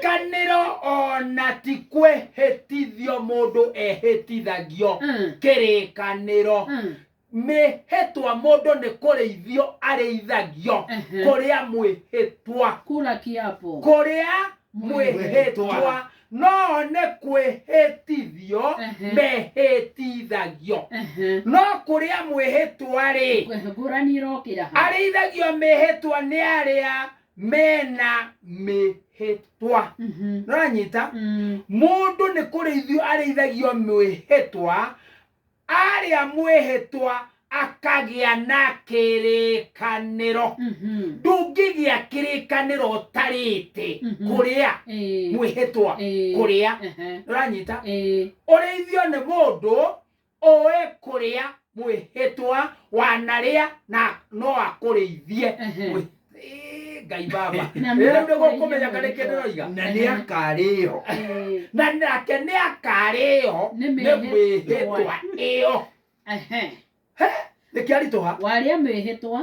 Kĩrĩkanĩro ona ti kwĩhĩtithio mũndũ ehĩtithagio. Kĩrĩkanĩro. Mĩhĩtwa mũndũ nĩ kũrĩithio arĩithagio. Kũrĩa mwĩhĩtwa. Kula kiapo. Kũrĩa mwĩhĩtwa. No nĩ kwĩhĩtithio mehĩtithagio. No kũrĩa mwĩhĩtwa-rĩ, Ngũrani ĩrokĩra ha? arĩithagio mĩhĩtwa nĩ arĩa mena mĩhĩtwa. Nĩũranyita? Mũndũ nĩ kũrĩithio arĩithagio mwĩhĩtwa, arĩa mwĩhĩtwa akagĩa na kĩrĩkanĩro. Ndũngĩgĩa kĩrĩkanĩro ũtarĩte kũrĩa mwĩhĩtwa, kũrĩa. Nĩũranyita? Ũrĩithio nĩ mũndũ ũĩ kũrĩa mwĩhĩtwa, wanarĩa na no akũrĩithie. Ngai baba. Na nĩ Rĩu nĩguo akũrĩithie kũmenya kana kĩndũ mwĩhĩtwa. ndĩroiga. Na nĩ akarĩo. Na nake nĩ akarĩo Nĩ nĩ mĩhĩtwa. mwĩhĩtwa ĩyo. He, nĩkĩaritũha. Warĩa mwĩhĩtwa,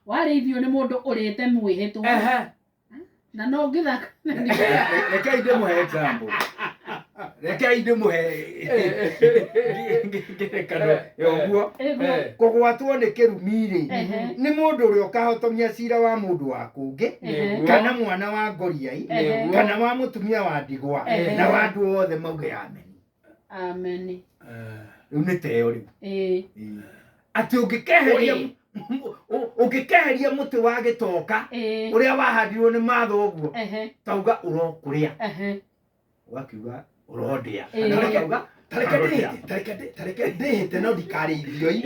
warĩithio nĩ mũndũ ũrĩte mwĩhĩtwa. Na no ngĩthaka. Rekei ndĩmũhe example. Rekei ndĩmũhe ngerekano ya ũguo. Kũgwatwo nĩ kĩrumi-rĩ, nĩ mũndũ ũrĩa ũkahotomia cira wa mũndũ wa kũngĩ, kana mwana wa ngoriai, kana wa mũtumia wa ndigwa, na wa andũ othe mauge ameni. Ameni. Rĩu nĩ teo rĩu. Atĩ ũngĩkeheria ũngĩkeheria mũtĩ wa gĩtoka ũrĩa wahandirwo nĩ matho ũguo, tauga ũrokũrĩa, ũgakiuga ũrondĩa. Tareke tareke ndĩhĩte, tareke tareke ndĩhĩte no ndikarĩithio i.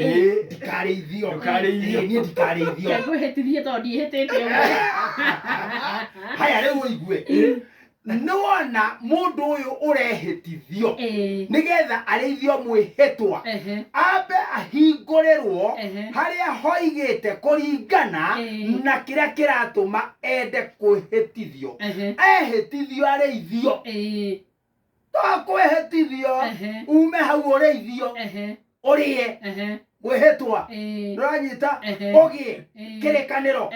Ndikarĩithio. Ndũkarĩithio. Niĩ ndikarĩithio. Ngwĩhĩtithie tondũ ndiĩhĩtĩte ũguo. Haya rĩu ũigue. Nĩwona mũndũ ũyũ ũrehĩtithio nĩgetha arĩithio mwĩhĩtwa, ambe ahingũrĩrwo harĩa hoigĩte kũringana na kĩrĩa kĩratũma ende kwĩhĩtithio. Ehĩtithio arĩithio. To kwĩhĩtithio ume hau ũrĩithio ũrĩe mwĩhĩtwa. Nĩũranyita? Ũgĩe kĩrĩkanĩro.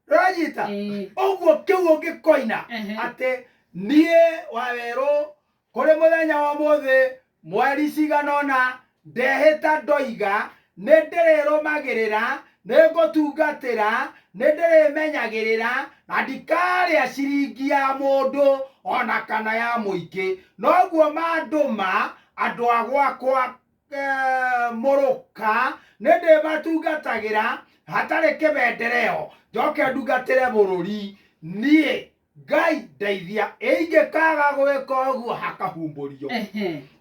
Nĩũranyita? Ũguo kĩu ũngĩkoina atĩ niĩ Wawerũ kũrĩ mũthenya wa ũmũthĩ mweri cigana ũna ndehĩta ndoiga nĩ ndĩrĩrũmagĩrĩra, nĩ ngũtungatĩra, nĩ ndĩrĩmenyagĩrĩra na ndikarĩa ciringi ya mũndũ ona kana ya mũingĩ. Noguo mandũma andũ a gwakwa mũrũka nĩ ndĩmatungatagĩra hatarĩ kĩbendereo, njoke ndungatĩre bũrũri. Niĩ Ngai ndeithia, ingĩkaga gwĩka ũguo hakahumbũrio.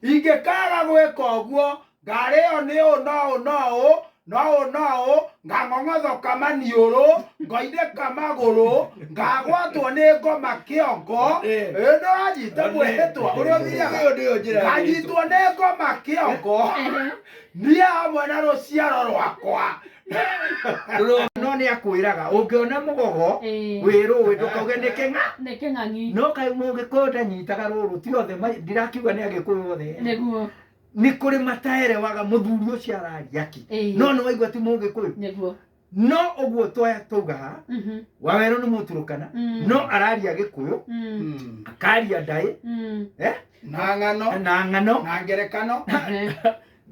Ingĩkaga gwĩka ũguo ngarĩo nĩ ũũ no ũũ no ũũ no ũũ no ũũ, ngang'ong'othoka maniũrũ, ngoinĩka magũrũ, ngagwatwo nĩ ngoma kĩongo. Nĩũranyita mwĩhĩtwa ũrĩa ũthiaga? Ĩyo nĩyo njĩra ya Nganyitwo nĩ ngoma kĩongo, niĩ hamwe na rũciaro rwakwa. No nĩ akwĩraga ũngĩona mũgogo wĩ rũĩ ndũkauge nĩ kĩng'a. Nĩ kĩng'ang'i. No kaĩ mũgĩkũyũ ndanyitaga rũrũ, ti othe, ndirakiuga nĩ agĩkũyũ othe. Nĩguo. Nĩ kũrĩ mataerewaga mũthuri ũcio araria kĩ. No nĩ waigua ti mũgĩkũyũ. Nĩguo. No ũguo twauga ha, Wawerũ nĩ mũturũkana, no araria gĩkũyũ, akaria ndaĩ, Na ng'ano. Na ng'ano. Na ngerekano.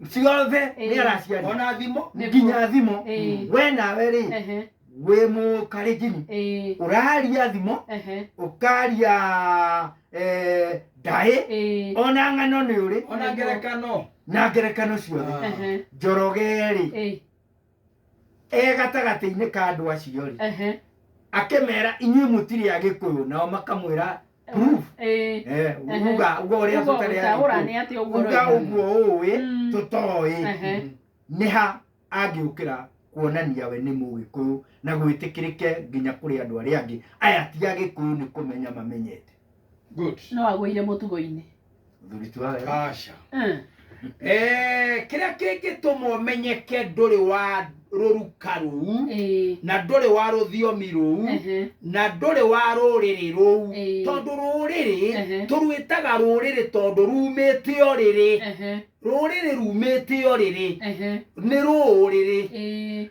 Ciothe nĩ araciaria. Ona thimo. Nginya thimo. We nawe rĩ, wĩ mũkarenjini, ũraria thimo, ũkaria ndaĩ, ona ng'ano nĩ ũrĩ. Ona ngerekano. Na ngerekano ciothe. Njoroge rĩ, e gatagatĩ-inĩ ka andũ acio rĩ, akĩmera inyuĩ mũtirĩ agĩkũyũ, nao makamwĩra proof. Uga uga ũrĩa tũtarĩ agĩkũyũ, uga ũguo ũĩ tũtoĩ. Nĩ ha angĩũkĩra kuonania we nĩ mũgĩkũyũ na gwĩtĩkĩrĩke nginya kũrĩ andũ arĩa angĩ aya ti agĩkũyũ nĩ kũmenya mamenyete. Good. No agũire mũtugo-inĩ. Mũthuri ti wa wega. Aca. Kĩrĩa kĩngĩtũma ũmenyeke ndũrĩ wa rũruka rũu na ndũrĩ wa rũthiomi rũu na ndũrĩ wa rũrĩrĩ rũu, tondũ rũrĩrĩ tũrwĩtaga rũrĩrĩ tondũ rumĩte ũrĩrĩ, rũrĩrĩ rumĩte ũrĩrĩ, nĩ rũrĩrĩ.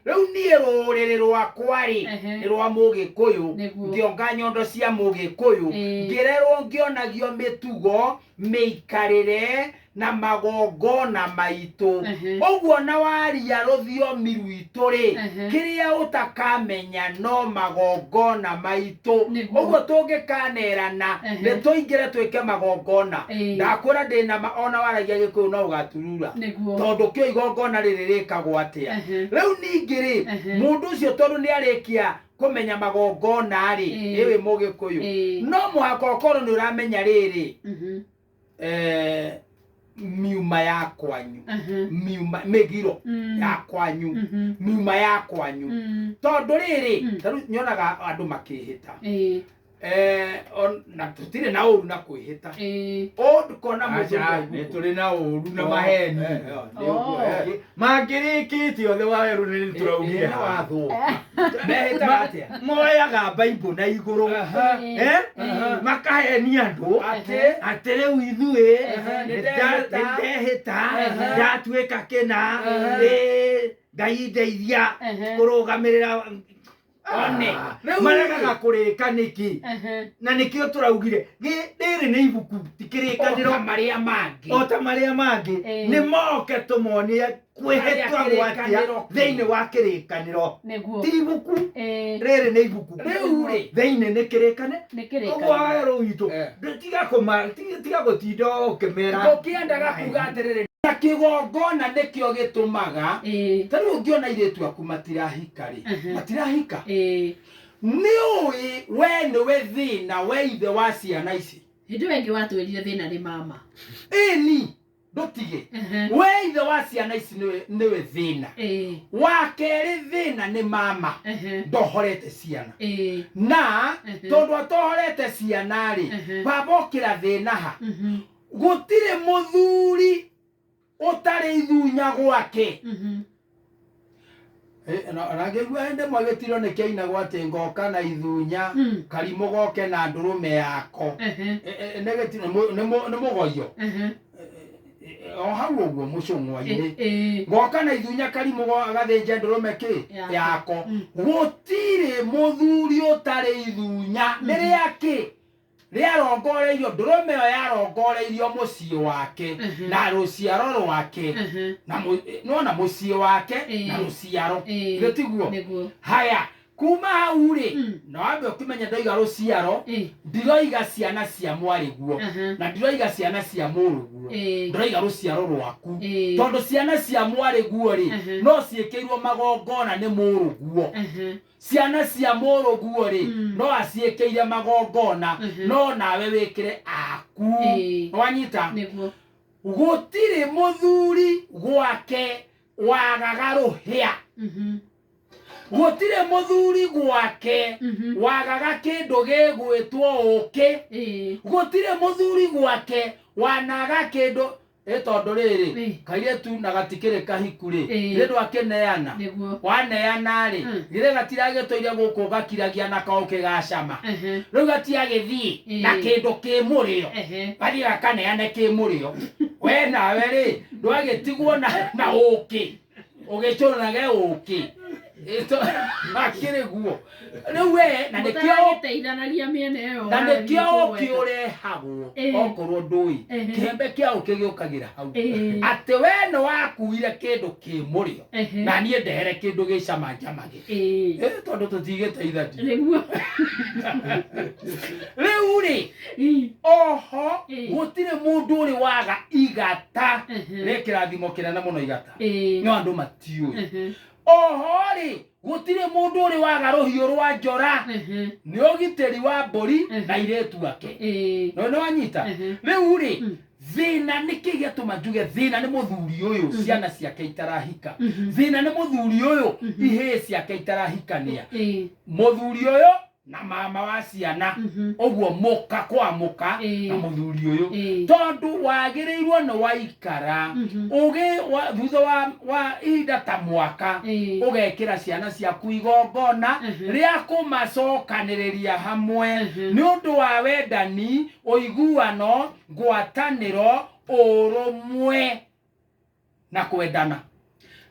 Rĩu niĩ rũrĩrĩ rwakwa rĩ nĩ rwa mũgĩkũyũ, ngĩonga nyondo cia mũgĩkũyũ, ngĩrerwo ngĩonagio mĩtugo, mĩikarĩre na magongona maitũ. Ũguo na waria rũthiomi rwitũ rĩ, kĩrĩa ũtakamenya no magongona maitũ. Ũguo tũngĩkanerana nĩ tũingĩre twĩke magongona. Ndakwĩra ndĩna ma, ona waragia gĩkũyũ no ũgaturura, tondũ kĩo igongona rĩrĩ rĩkagwo atĩa. Rĩu ningĩ rĩ, mũndũ ũcio tondũ nĩ arĩkia kũmenya magongona rĩ, ĩ wĩ mũgĩkũyũ, no mũhaka ũkorwo nĩ ũramenya rĩrĩ, miuma ya kwanyu, miuma mĩgiro ya kwanyu, miuma ya kwanyu, tondũ rĩrĩ, tarĩu nyonaga andũ makĩhĩta, na tũtirĩ na ũru na kwĩhĩta. Ũndũkona mũndũ nĩ tũrĩ na ũru na maheni. Nĩ ũguo, Mangĩrĩkĩte othe wa werũ nĩ tũraugire na wathwo mehĩtaga atĩa? Moyaga Bible na igũrũ, makahenia andũ atĩ rĩu ithuĩ nĩ ndehĩta, ndatuĩka kĩna, Ngai ndeithia kũrũgamĩrĩra one. Maregaga kũrĩka nĩkĩ? Na nĩkĩo tũraugire rĩrĩ nĩ ibuku, ti kĩrĩkanĩro. O ta marĩa mangĩ. O ta marĩa mangĩ. Nĩ moke tũmonie kwĩhĩtwa gwatia kĩrĩkanĩro. Thĩinĩ wa kĩrĩkanĩro. Ti ibuku rĩrĩ, nĩ ibuku. Rĩu rĩ, thĩinĩ nĩ kĩrĩkanĩ Nĩ ũguo kĩrĩkanĩro. Werũ witũ, tiga kũma tiga gũtinda ũkĩmera. Ngũkĩendaga kuga atĩrĩrĩ, na kĩgongona nĩkĩo gĩtũmaga, ta rĩu ũngĩona airĩtu aku matirahika rĩ, matirahika, nĩ ũĩ we nĩwe thĩna, we ithe wa ciana ici. Hĩndĩ ĩyo ĩngĩ watwĩrire thĩna nĩ mama. Ĩni ndũtige. We ithe wa ciana ici nĩwe thĩna. Wa kerĩ thĩna nĩ mama, ndohorete ciana, na tondũ atohorete ciana rĩ, baba okĩra thĩna ha. Gũtirĩ mũthuri ũtarĩ ithunya gwake. Na ngĩigua hĩndĩ ĩmwe gĩtiro nĩ kĩainagwo atĩ ngoka na ithunya, karimũ goke na ndũrũme yako. Nĩ gĩtiro, nĩ mũgoyo o hau ũguo mũcũng'wa-inĩ, goka na ithunya, karimũ gathĩnje ndũrũme kĩ Yako. Yako. Gũtirĩ mũthuri ũtarĩ ithunya. Nĩ rĩakĩ rĩarongoreirio? Ndũrũme ĩyo yarongoreirio mũciĩ wake na rũciaro rwake, na nĩwona mũciĩ wake na rũciaro. Githĩ tiguo? Nĩguo. Haya, kuma hau rĩ, na wambe ũkĩmenye ndoiga rũciaro, ndiroiga ciana cia mwarĩguo, na ndiroiga ciana cia mũrũguo, ndĩroiga rũciaro rwaku, tondũ ciana cia mwarĩguo rĩ, no ciĩkĩirwo magongona nĩ mũrũguo. Ciana cia mũrũguo rĩ, no aciĩkĩire magongona, no nawe wĩkĩre aku. Wanyita? Nĩguo. Gũtirĩ mũthuri gwake wagaga rũhĩa. Gũtirĩ mũthuri gwake wagaga kĩndũ gĩgwĩtwo ũkĩ. Gũtirĩ mũthuri gwake wanaga kĩndũ, ĩ tondũ rĩrĩ, kairĩtu na gatikĩrĩ kahiku rĩ, githĩ ndwakĩneana? Waneana rĩ, githĩ gatiragĩtũire gũkũ gakiragia na kaũkĩ gacama? Rĩu gatiagĩthiĩ na kĩndũ kĩ mũrĩo, gathiĩ gakaneane kĩ mũrĩo. We nawe rĩ, ndwagĩtigwo na ũkĩ ũgĩcũrage ũkĩ. Akĩrĩ guo rĩu we na nĩkĩo Mũtaragĩteithanagia mĩena ĩyo. Na nĩkĩo ũkĩ ũragĩthiĩ. Ũrehagwo okorwo ndũĩ, kĩhembe kĩa ũkĩ gĩũkagĩra hau, atĩ we nĩ wakuire kĩndũ kĩ mũrĩo, na niĩ ndehere kĩndũ gĩcama njamage. Tondũ tũtigĩteithania. Rĩu rĩ, oho, gũtirĩ mũndũ ũrĩ waga igata. Rĩ kĩrathimo kĩnene mũno igata, no andũ matiũĩ. Oho rĩ, gũtirĩ mũndũ ũrĩ waga rũhiũ rwa njora, nĩ ũgitĩri wa mbũri na irĩtu ake. No nĩ wanyita? Rĩu rĩ, thĩna nĩ kĩ gĩatũma njuge thĩna nĩ mũthuri ũyũ ciana ciake itarahika, thĩna nĩ mũthuri ũyũ ihĩĩ ciake itarahikania, mũthuri ũyũ. Na mama wa ciana ũguo mũka kwa mũka na mũthuri ũyũ tondũ wagĩrĩirwo nĩ waikara ũgĩ thutha wa ihinda ta mwaka ũgekĩra ciana ciaku igongona rĩa kũmacokanĩrĩria hamwe nĩ ũndũ wa wendani, ũiguano, ngwatanĩro, ũrũmwe na kwendana.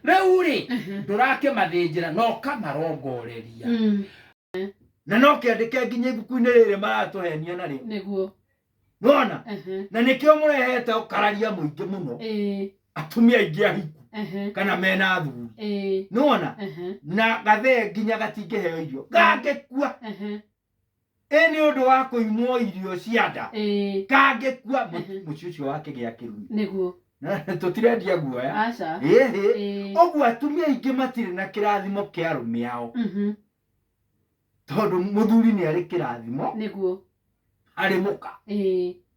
Rĩu rĩ ndũrakĩmathĩnjĩra na ũkamarongoreria. Na no kĩandĩke nginya ibuku-inĩ rĩrĩ maratũhenia narĩo. Nĩguo. Nĩwona? Na nĩkĩo mũrehete ũkararia mũingĩ mũno. Atumia aingĩ ahiku kana mena athuri. Nĩwona? Na gathee nginya gatingĩheo irio. Gangĩkua. Ĩ nĩ ũndũ wa kũimwo irio cia nda. Kangĩkua mũciĩ ũcio wakĩgĩa kĩrumi. Nĩguo. Tũtirendia guoya. Aca. Ĩhĩ. Ũguo atumia aingĩ matirĩ na kĩrathimo kĩa arũme ao. Tondũ mũthuri nĩ arĩ kĩrathimo. Nĩguo. Harĩ mũka.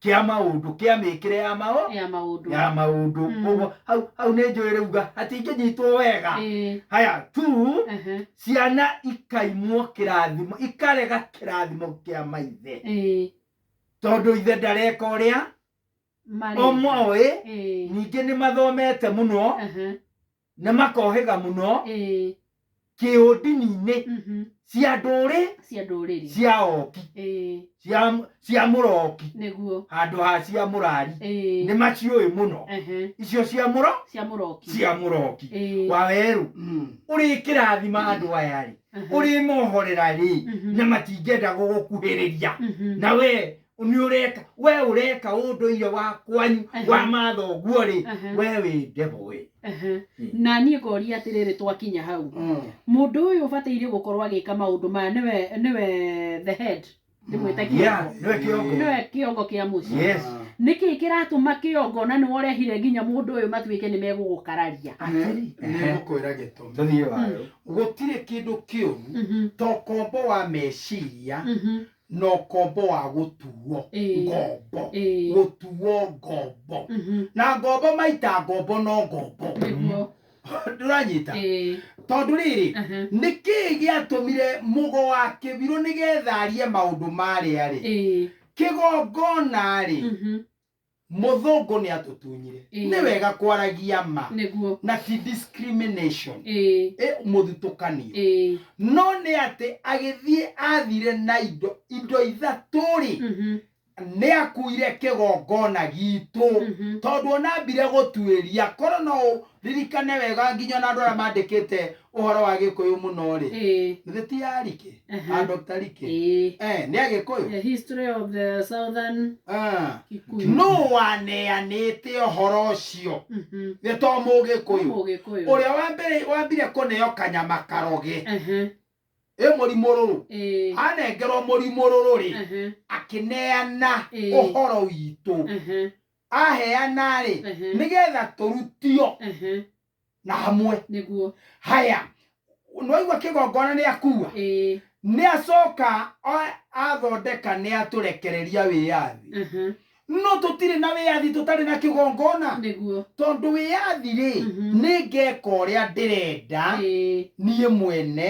Kĩa maũndũ, kĩa mĩkĩre ya ya maũndũ. Ya maũndũ. Koguo hau nĩ njũĩ rĩu hatingĩnyitwo wega. Haya tu ciana ikaimwo kĩrathimo, ikarega kĩrathimo kĩa maithe. Tondũ ithe ndareka ũrĩa omoĩ, ningĩ nĩ mathomete mũno na makohĩga mũno kĩũndini-inĩ cia ndũrĩ cia ndũrĩrĩ cia oki cia mũroki nĩguo handũ ha cia mũrari nĩ maciũĩ mũno icio cia mũro cia mũroki cia mũroki wa werũ ũrĩkĩrathima andũ aya rĩ ũrĩmohorera rĩ na matingĩenda gũgũkuhĩrĩria na we nĩ ũreka we ũreka ũndũire wa kwanyu wa mathoguo rĩ we wĩ ndeboe. Na niĩ ngoria atĩrĩrĩ twakinya hau mũndũ ũyũ ũbataire gũkorwo agĩka maũndũ maya nĩwe the head ndĩmwĩte kĩongo nĩwe kĩongo kĩa mũciĩ. Nĩkĩ kĩratũma kĩongo na nĩwe ũrehire nginya mũndũ ũyũ matuĩke nĩ megũgũkararia? Nĩngũkwĩra gĩtũmi. Gũtirĩ kĩndũ kĩũru ta ũkombo wa meciria na ũkombo wa gũtuo ngombo gũtuo ngombo na ngombo maita ngombo no ngombo. Ndũranyita tondũ rĩrĩ nĩkĩĩ gĩatũmire mũgo wa kĩbirũ nĩgetha arie maũndũ marĩa rĩ kĩgongona rĩ mũthũngũ nĩ atũtunyire nĩ wega kwaragia ma na ti discrimination mũthutũkanio no nĩ atĩ agĩthiĩ athire na indo ithatũ rĩ nĩ akuire kĩgongona gitũ tondũ ona ambire gũtuĩria korwo no ririkane wega nginya ona andũ arĩa mandĩkĩte ũhoro wa Gĩkũyũ mũno rĩ nĩ ti ya Rike a Dr. Rike nĩ Agĩkũyũ. The history of the southern Kikuyu. No waneanĩte ũhoro ũcio nĩ to Mũgĩkũyũ ũrĩa wambire kũneo kanyama karoge ĩ mũrimũ rũrũ anengerwo mũrimũ rũrũ rĩ akĩneana ũhoro witũ aheana rĩ nĩgetha tũrutio na hamwe nĩguo. Haya nĩwaigua kĩgongona nĩ akua nĩ acoka athondeka nĩ atũrekereria wĩyathi no tũtirĩ na wĩyathi tũtarĩ na kĩgongona nĩguo tondũ wĩyathi rĩ nĩ ngeka ũrĩa ndĩrenda niĩ mwene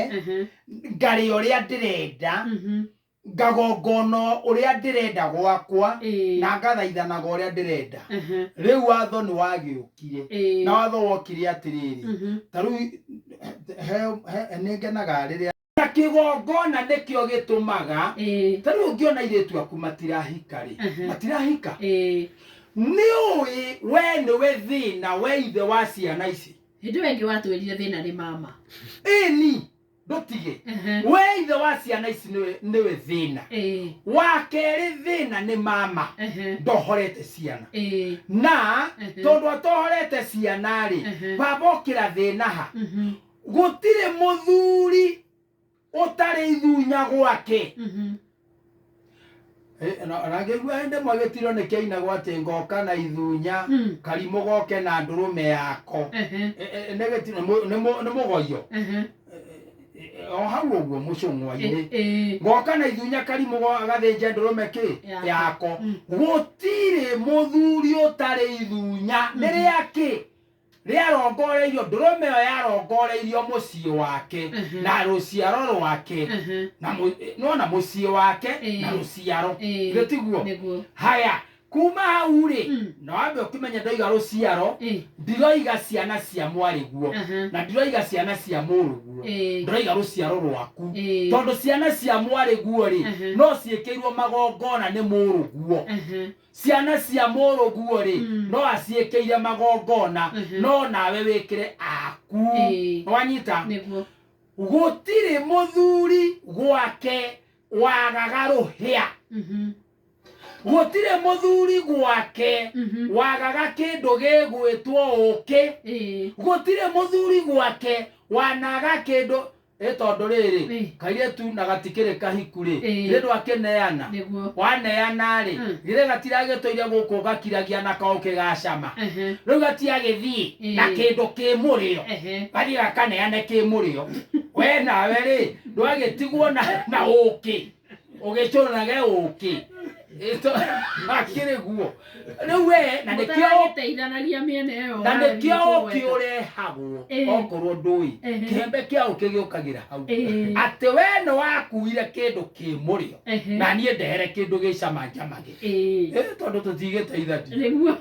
ngarĩa ũrĩa ndĩrenda ngagongona ũrĩa ndĩrenda gwakwa na ngathaithanaga ũrĩa ndĩrenda. Rĩu watho nĩ wagĩũkire na watho wokire atĩrĩrĩ ta rĩu nĩ ngenaga rĩrĩa na kĩgongona nĩkĩo gĩtũmaga ta rĩu ũngĩona airĩtu aku matirahika rĩ matirahika nĩ ũĩ we nĩwe thĩna we ithe wa ciana ici. Hĩndĩ ĩyo ĩngĩ watwĩrire thĩna nĩ mama. Ĩni ndũtige we ithe wa ciana ici nĩwe thĩna wa kerĩ thĩna nĩ mama ndohorete ciana na tondũ atohorete ciana rĩ baba okĩra thĩna ha gũtirĩ mũthuri ũtarĩ ithunya gwake. Na ngĩigua hĩndĩ ĩmwe gĩtiro nĩ kĩainagwo atĩ ngoka na ithunya karimũ goke na ndũrũme yako nĩ gĩtiro nĩ mũgoyo o hau ũguo mũcũng'wa-inĩ ngoka na ithunya karimũ gathĩnje ndũrũme kĩ yako gũtirĩ mũthuri ũtarĩ ithunya nĩ rĩakĩ Rĩarongoreirio ndũrũme ĩyo yarongoreirio mũciĩ wake na rũciaro rwake, na nĩwona mũciĩ wake na rũciaro. Githĩ tiguo? Nĩguo. Haya, kuma hau rĩ, na wambe ũkĩmenye ndoiga rũciaro, ndiroiga ciana cia mwarĩguo na ndiroiga ciana cia mũrũguo, ndĩroiga rũciaro rwaku, tondũ ciana cia mwarĩguo rĩ, no ciĩkĩirwo magongona nĩ mũrũguo. Ciana cia mũrũguo rĩ, no aciĩkĩire magongona, no nawe wĩkĩre aku. Nĩwanyita? Nĩguo. Gũtirĩ mũthuri gwake wagaga rũhĩa. Gũtirĩ mũthuri gwake wagaga kĩndũ gĩgwĩtwo ũkĩ. Gũtirĩ mũthuri gwake wanaga kĩndũ ĩ tondũ rĩrĩ, kairĩtu na gatikĩrĩ kahiku rĩ, githĩ ndwakĩneana? Nĩguo. Waneana rĩ, githĩ gatiragĩtũire gũkũ gakiragia na kaũkĩ gacama? Rĩu gatiagĩthiĩ na kĩndũ kĩ mũrĩo, gathiĩ gakaneane kĩ mũrĩo. We nawe rĩ, ndwagĩtigwo na ũkĩ ũgĩcũnage ũkĩ. Akĩrĩ guo rĩu we na nĩkĩo Mũtaragĩteithanagia mĩena ĩyo. Na nĩkĩo ũkĩ ũragĩtwo. Ũrehagwo okorwo ndũĩ, kĩhembe kĩa ũkĩ gĩũkagĩra hau, atĩ we nĩ wakuire kĩndũ kĩ mũrĩo, na niĩ ndehere kĩndũ gĩcama njamage. Tondũ tũtigĩteithania. Nĩguo.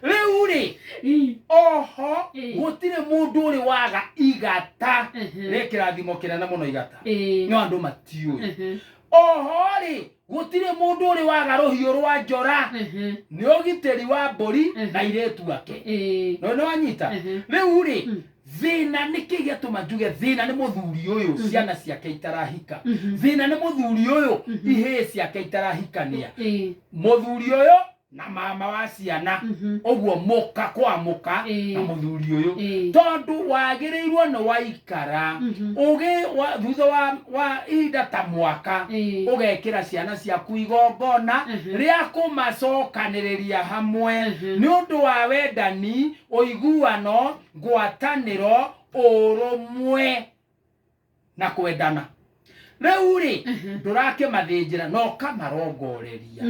Rĩu rĩ, oho, gũtirĩ mũndũ ũrĩ waga igata. Rĩ kĩrathimo kĩnene mũno igata, no andũ matiũĩ. Oho rĩ, gũtirĩ mũndũ ũrĩ waga rũhiũ rwa njora, nĩ ũgitĩri wa mbũri na irĩtu ake. No nĩ wanyita? Rĩu rĩ, thĩna nĩ kĩ gĩatũma njuge thĩna nĩ mũthuri ũyũ ciana ciake itarahika, thĩna nĩ mũthuri ũyũ ihĩĩ ciake itarahikania, mũthuri ũyũ na mama wa ciana, ũguo mũka kwa mũka na mũthuri ũyũ, tondũ wagĩrĩirwo nĩ waikara ũgĩ thutha wa ihinda ta mwaka, ũgekĩra ciana ciaku igongona rĩa kũmacokanĩrĩria hamwe nĩ ũndũ wa wendani, ũiguano, ngwatanĩro, ũrũmwe na kwendana. Rĩu rĩ, ndũrakĩmathĩnjĩra na ũkamarongoreria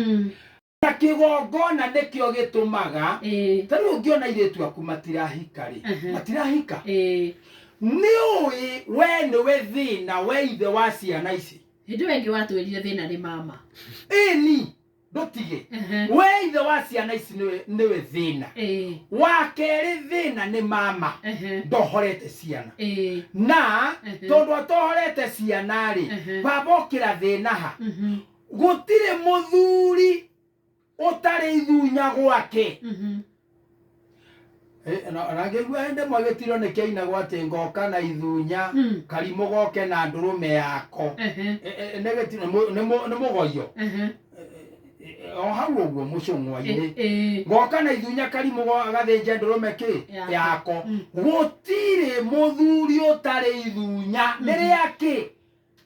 na kĩgongona, nĩkĩo gĩtũmaga ta rĩu ũngĩona airĩtu aku matirahika rĩ, matirahika, nĩ ũĩ we nĩwe thĩna, we ithe wa ciana ici. Hĩndĩ ĩyo ĩngĩ watwĩrire thĩna nĩ mama. Ĩni ndũtige, we ithe wa ciana ici nĩwe thĩna. Wa kerĩ, thĩna nĩ mama, ndohorete ciana, na tondũ atohorete ciana rĩ, baba okĩra thĩna ha. Gũtirĩ mũthuri ũtarĩ ithunya gwake. Na ngĩigua hĩndĩ ĩmwe gĩtiro nĩ kĩainagwo atĩ ngoka na ithunya, karimũ goke na ndũrũme yako. Nĩ gĩtiro nĩ mũgoyo o hau ũguo mũcũng'wa-inĩ, goka na ithunya, karimũ gathĩnje ndũrũme kĩ Yako. Yako. Gũtirĩ mũthuri ũtarĩ ithunya. Nĩ rĩakĩ?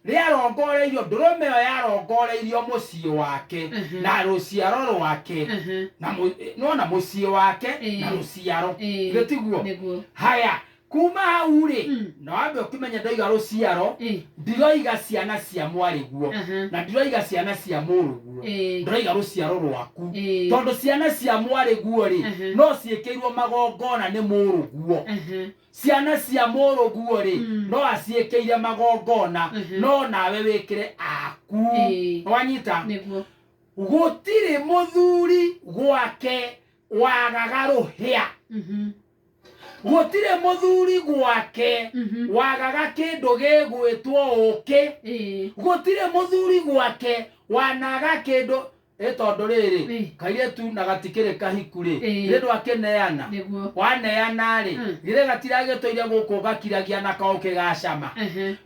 Rĩarongoreirio ndũrũme ĩyo yarongoreirio mũciĩ wake na rũciaro rwake, na nĩwona mũciĩ wake na rũciaro. Githĩ tiguo? Nĩguo. Haya, kuma hau rĩ, na wambe ũkĩmenye ndoiga rũciaro, ndiroiga ciana cia mwarĩguo na ndiroiga ciana cia mũrũguo, ndĩroiga rũciaro rwaku, tondũ ciana cia mwarĩguo rĩ, no ciĩkĩirwo magongona nĩ mũrũguo. Ciana cia mũrũguo rĩ, no aciĩkĩire magongona, no nawe wĩkĩre aku. Nĩwanyita? Nĩguo. Gũtirĩ mũthuri gwake wagaga rũhĩa. Gũtirĩ mũthuri gwake wagaga kĩndũ gĩgwĩtwo ũkĩ. Gũtirĩ mũthuri gwake wanaga kĩndũ ĩ tondũ rĩrĩ, kairĩtu na gatikĩrĩ kahiku rĩ, githĩ ndwakĩneana? Nĩguo. Waneana rĩ, githĩ gatiragĩtũire gũkũ gakiragia na kaũkĩ gacama?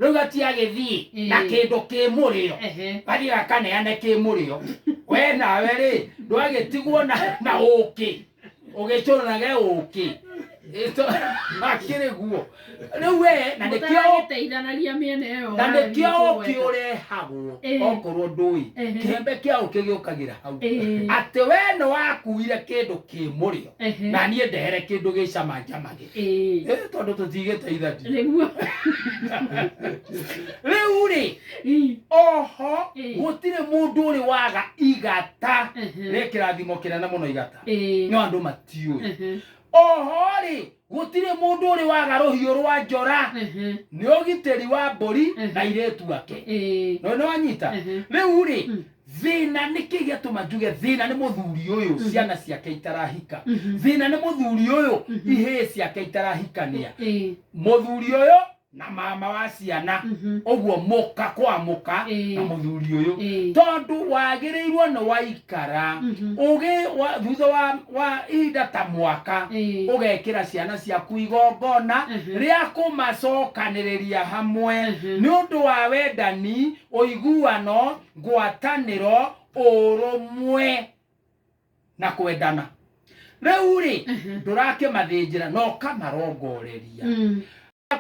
Rĩu gatiagĩthiĩ na kĩndũ kĩ mũrĩo, gathiĩ gakaneane kĩ mũrĩo. We nawe rĩ, ndwagĩtigwo na ũkĩ ũgĩcũnage ũkĩ. Akĩrĩ guo rĩu we na nĩkĩo Mũtaragĩteithanagia mĩena ĩyo. Na nĩkĩo ũkĩ ũrehagwo okorwo ndũĩ, kĩhembe kĩa ũkĩ gĩũkagĩra hau, atĩ we nĩ wakuire kĩndũ kĩ mũrĩo, na niĩ ndehere kĩndũ gĩcama njamage. Tondũ tũtigĩteithania. Nĩguo. Rĩu rĩ, oho, gũtirĩ mũndũ ũrĩ waga igata. Rĩ kĩrathimo kĩnene mũno igata, no andũ matiũĩ. Oho rĩ, gũtirĩ mũndũ ũrĩ waga rũhiũ rwa njora. Nĩ ũgitĩri wa mbũri na airĩtu ake. No nĩ wanyita? Rĩu rĩ, thĩna nĩ kĩ gĩatũma njuge thĩna nĩ mũthuri ũyũ ciana ciake itarahika, thĩna nĩ mũthuri ũyũ ihĩĩ ciake itarahikania, mũthuri ũyũ na mama wa ciana, ũguo mũka kwa mũka na mũthuri ũyũ, tondũ wagĩrĩirwo nĩ waikara ũgĩ thutha wa ihinda ta mwaka, ũgekĩra ciana ciaku igongona rĩa kũmacokanĩrĩria hamwe nĩ ũndũ wa wendani, ũiguano, ngwatanĩro, ũrũmwe na kwendana. Rĩu rĩ, ndũrakĩmathĩnjĩra na ũkamarongoreria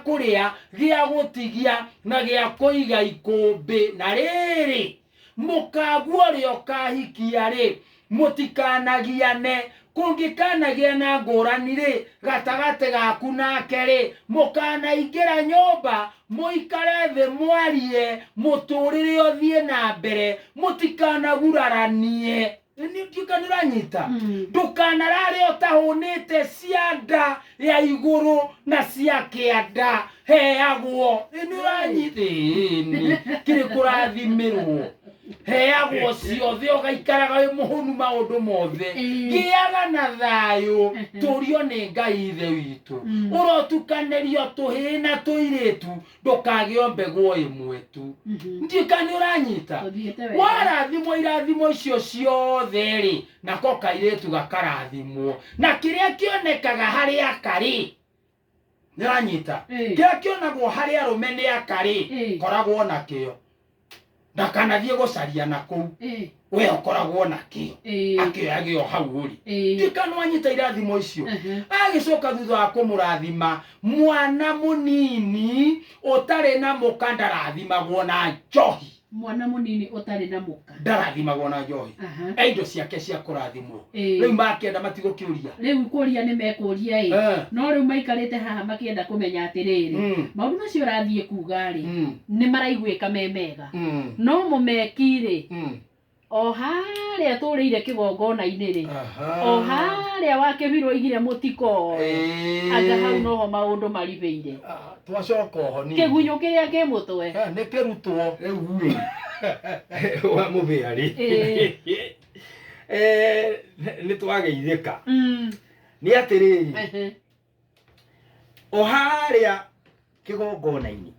kũrĩa gĩa gũtigia na gĩa kũiga ikũmbĩ. Na rĩrĩ, mũkaguo ũrĩa ũkahikia rĩ, mũtikanagiane. Kũngĩkanagĩa na ngũrani rĩ gatagatĩ gaku nake rĩ, mũkanaingĩra nyũmba mũikare thĩ mwarie, mũtũrĩre ũthiĩ na mbere, mũtikanaguraranie. Nĩ ũranyita? Ndũkanarare ũtahũnĩte cia nda ya igũrũ na cia kĩanda heagwo. Nĩ ũranyita? Ĩni kĩrĩ kũrathimĩrwo, heagwo ciothe, ũgaikaraga wĩ mũhũnu maũndũ mothe. Gĩaga na thayũ, tũrio nĩ Ngai ithe witũ. Ũrotukanĩrio tũhĩĩ na tũirĩtu, ndũkagĩo mbegũ o ĩmwe tu. Ndiũĩ kana nĩ ũranyita. Ũthiĩte wega. Warathimwo irathimo icio ciothe rĩ, nako kairĩtu gakarathimwo na kĩrĩa kĩonekaga harĩ akarĩ. Nĩ ũranyita? Kĩrĩa kĩonagwo harĩ arũme nĩ akarĩ, koragwo nakĩo, ndakanathiĩ gũcaria na kũu. We ũkoragwo nakĩo, akĩoyagĩo hau ũrĩ. Ndiũĩ kana wanyita irathimo icio. Agĩcoka thutha wa kũmũrathima, mwana mũnini ũtarĩ na mũka ndarathimagwo na njohi. Mwana mũnini ũtarĩ na mũka ndarathimagwo na njohi. E indo ciake cia kũrathimwo. Rĩu makĩenda matigũkĩũria. Rĩu kũria nĩ mekũria ĩ, no rĩu maikarĩte haha makĩenda kũmenya atĩrĩrĩ, maũndũ macio ũrathiĩ kuga rĩ, nĩ maraiguĩka me mega, no mũmeki rĩ, o harĩa tũrĩire kĩgongona-inĩ rĩ, o harĩa wakĩbirwo igire mũtikoe, anga hau noho maũndũ maribĩire? Ah, twacoka oho ningĩ. Kĩgunyũ kĩrĩa kĩ mũtwe. Nĩ kĩrutwo. Rĩu rĩ, wa mũbĩa rĩ, nĩ twageithĩka. Nĩ atĩrĩrĩ, o harĩa kĩgongona-inĩ,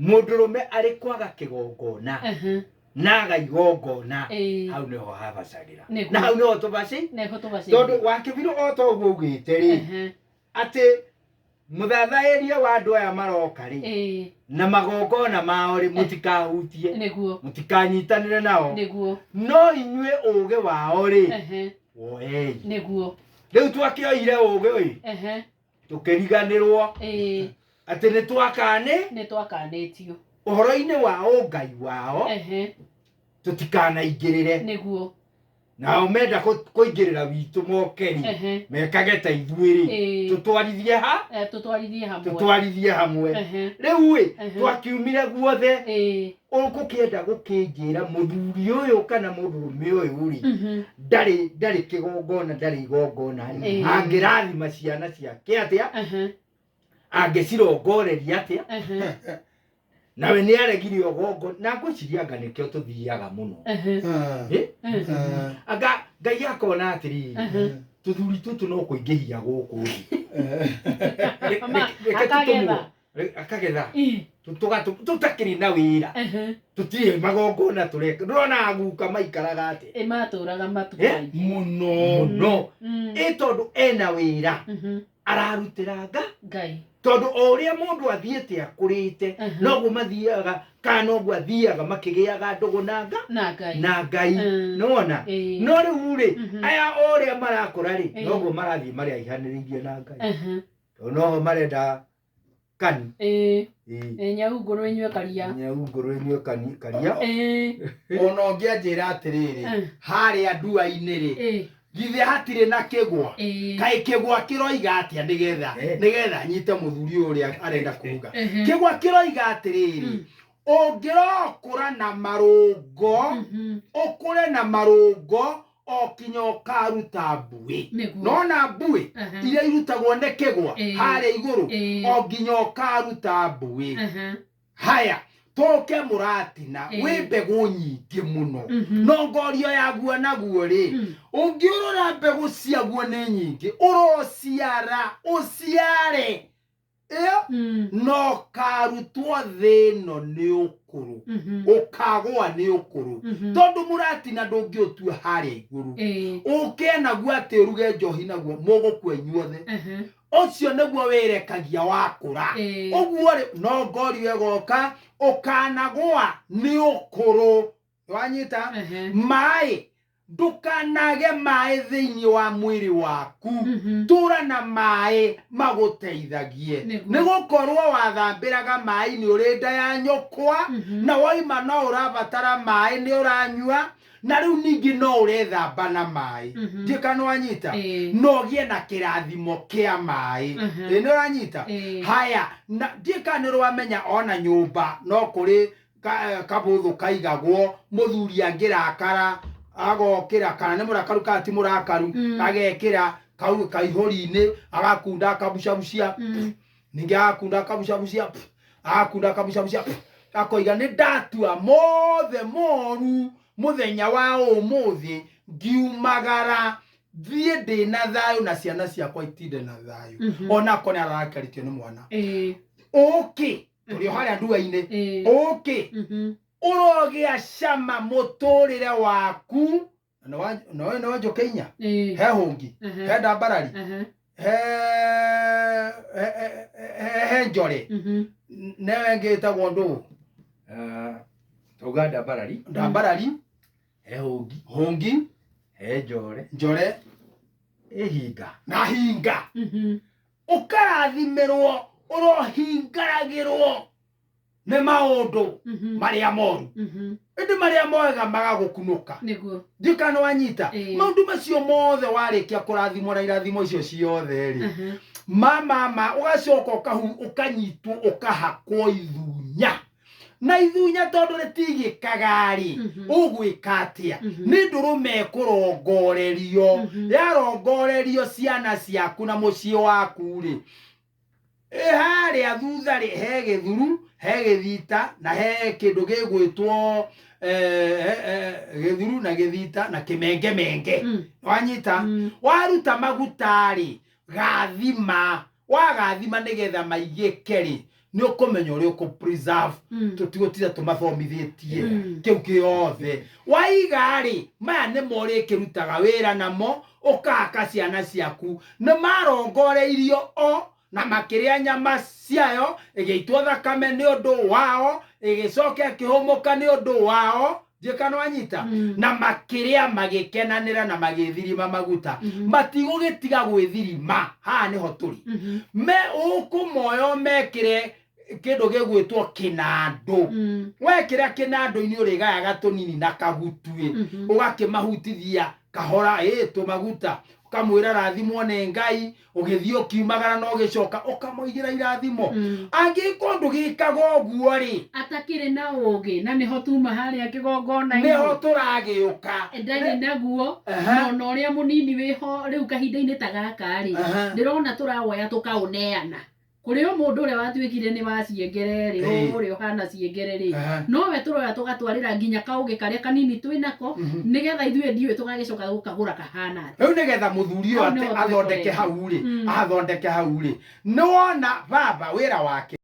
mũndũrũme arĩ kwaga kĩgongona na aga igongona, hau nĩho habacagĩra. Na hau nĩho tũbaci Nĩho tũbacĩire. Tondũ wakĩbirwo o ta ũguo ugĩte rĩ, atĩ mũthathaĩria wa andũ aya maroka rĩ, na magongona mao rĩ, mũtikahutie, mũtikanyitanĩre nao, no inyuĩ ũgĩ wao rĩ, woei. Rĩu twakĩoire ũgĩ ĩ, tũkĩriganĩrwo atĩ nĩ twakane Nĩ twakanĩtio ũhoro-inĩ wa ũngai wao, tũtikanaingĩrĩre. Nao menda kũingĩrĩra witũ mokeri, mekage ta ithuĩ rĩ, tũtwarithie ha Tũtwarithie hamwe. Tũtwarithie hamwe. Rĩu ĩ, twakiumire guothe. Ũgũkĩenda gũkĩnjĩra mũthuri ũyũ kana mũndũrũme ũyũ rĩ, ndarĩ kĩgongona, ndarĩ igongona rĩ, angĩrathima ciana ciake atĩa? Angĩcirongoreria atĩa? Nawe nĩ aregire ũgongo na ngwĩciria anga nĩkĩo tũthiaga mũno. Eh? Anga Ngai akona atĩrĩrĩ, tũthuri tũtũ no kũingĩhia gũkũ thĩ. Reke Akagetha. Akagetha. Tũtakĩrĩ na wĩra, tũtirĩ magongona tũreka. Ndũrona aguka maikaraga atĩa? Ĩ, matũraga matukũ maingĩ. Mũno. Mũno. Ĩ tondũ ena wĩra ararutĩra nga Ngai. Tondũ o ũrĩa mũndũ athiĩte akũrĩte, noguo mathiaga kana noguo athiaga makĩgĩaga ndũgũ na nga na Ngai. Na Ngai. Nĩwona? No rĩu rĩ, aya o ũrĩa marakũra rĩ, noguo marathiĩ maraihanĩrĩirie na Ngai, tondũ noho marenda kani. Ĩ, nyau ngũrũ ĩnyue karia. Nyau ngũrũ ĩnyue kani karia. Ona ũngĩanjĩra atĩrĩrĩ, harĩa ndua-inĩ rĩ, githĩ hatirĩ na kĩgwa? Kaĩ kĩgwa kĩroiga atĩa nĩgetha nĩgetha nyite mũthuri ũyũ ũrĩa arenda kuga? Kĩgwa kĩroiga atĩrĩrĩ, ũngĩrokũra na marũngo, ũkũre na marũngo. O kinya ũkaruta mbuĩ. Nona mbuĩ iria irutagwo nĩ kĩgwa harĩa igũrũ, o nginya ũkaruta mbuĩ. Haya, tũke mũratina wĩ mbegũ nyingĩ mũno. No ngorio yaguo naguo rĩ, ũngĩũrora mbegũ ciaguo nĩ nyingĩ, ũrociara ũciare ĩyo, no karutwo thĩ ĩno nĩ ũkũrũ, ũkagũa nĩ ũkũrũ, tondũ mũratina ndũngĩũtua harĩa igũrũ. Ũke naguo atĩ ũruge njohi naguo, mũgũkua inyuothe. Ũcio nĩguo wĩrekagia wakũra. Ũguo rĩ, no ngorio ĩgoka, ũkanagũa nĩ ũkũrũ. Wanyita? Maĩ, ndũkanage maĩ thĩinĩ wa mwĩrĩ waku. Tũra na maĩ magũteithagie, nĩ gũkorwo wathambĩraga maĩ-inĩ ũrĩ nda ya nyũkwa, na woima no ũrabatara maĩ, nĩ ũranyua, na rĩu ningĩ no ũrethamba na maĩ. Ndiũĩ kana nĩwanyita. No ũgĩe na kĩrathimo kĩa maĩ. Ĩ nĩ ũranyita? Haya, na ndiũĩ kana nĩ ũramenya ona nyũmba no kũrĩ kabũthũ kaigagwo, mũthuri angĩrakara agokĩra, kana nĩ mũrakaru kana ti mũrakaru, agekĩra kau kaihũri-inĩ, agakunda akabucabucia, ningĩ agakunda akabucabucia, agakunda akabucabucia, akoiga nĩ ndatua mothe moru mũthenya wa ũmũthĩ, ngiumagara thiĩ ndĩ na thayũ na ciana ciakwa itinde na thayũ. Onako nĩ arakarĩtio nĩ mwana. Ũkĩ tũrĩ o harĩa ndua-inĩ. Ũkĩ ũrogĩa cama mũtũrĩre waku. No no njũkĩ inya, he hũngi, he ndambarari, he he- he he njore, newe ĩngĩ ĩtagwo ndũ? Tauga ndambarari. Ndambarari. He hũngi. Hũngi. He njore. Njore. Ĩhinga. Na hinga. Ũkarathimĩrwo, ũrohingaragĩrwo nĩ maũndũ marĩa moru, ĩndĩ marĩa mwega magagũkunũka. Ndiũĩ kana nĩwanyita. Maũndũ macio mothe warĩkia kũrathimwo na irathimo icio ciothe rĩ, mama ũgacoka ũkanyitwo, ũkahakwo ithunya na ithunya, tondũ rĩtigĩkaga rĩ, ũgwĩka atĩa? Nĩ ndũrũme ĩkũrongorerio. Yarongorerio ciana ciaku na mũciĩ waku rĩ, ĩ harĩa thutha rĩ, he gĩthuru, he gĩthita, na he kĩndũ gĩgwĩtwo gĩthuru na gĩthita na kĩmengemenge. Wanyita? Waruta maguta rĩ, gathima, wagathima nĩgetha maigĩke rĩ, nĩ ũkũmenya ũrĩa ũkũ preserve. Tũtigũtinda tũmathomithĩtie. Kĩu kĩothe waiga rĩ, maya nĩmo ũrĩkĩrutaga wĩra namo, ũkahaka ciana ciaku. Nĩ marongoreirio o na makĩrĩa nyama ciayo, ĩgĩitwo thakame nĩ ũndũ wao, ĩgĩcoka ĩkĩhũmũka nĩ ũndũ wao. Ndiũĩ kana wanyita. Na makĩrĩa, magĩkenanĩra na magĩthirima maguta. Matigũgĩtiga gwĩthirima. Haha nĩho tũrĩ. Me ũkũmoya mekĩre kĩndũ gĩgwĩtwo kĩnandũ. Wekĩra kĩnandũ-inĩ, ũrĩgayaga tũnini na kagutuĩ, ũgakĩmahutithia kahora ĩ tũmaguta, ũkamwĩra rathimwo nĩ Ngai, ũgĩthiĩ ũkiumagara na ũgĩcoka ũkamoigĩra irathimo. Angĩkorwo ndũgĩkaga ũguo rĩ, atakĩrĩ na ũgĩ, na nĩho tuma harĩa kĩgongona-inĩ. Nĩho tũragĩũka. Ndarĩ naguo. Na ona ũrĩa mũnini wĩho rĩu kahinda-inĩ ta gaka rĩ, ndĩrona tũrawoya tũkaũneana kũrĩ o mũndũ ũrĩa watuĩkire nĩ wa ciengere rĩ, ũrĩa ũhana ciengere rĩ, nowe tũroya tũgatwarĩra nginya kaũgĩ karĩa kanini twĩ nako, nĩgetha ithuĩ ndiũĩ tũgagĩcoka gũkagũra kahana atĩa. Rĩu nĩgetha mũthuri ũyũ Hau nĩho athondeke twĩkorete. hau rĩ, athondeke hau rĩ, nĩwona baba wĩra wake.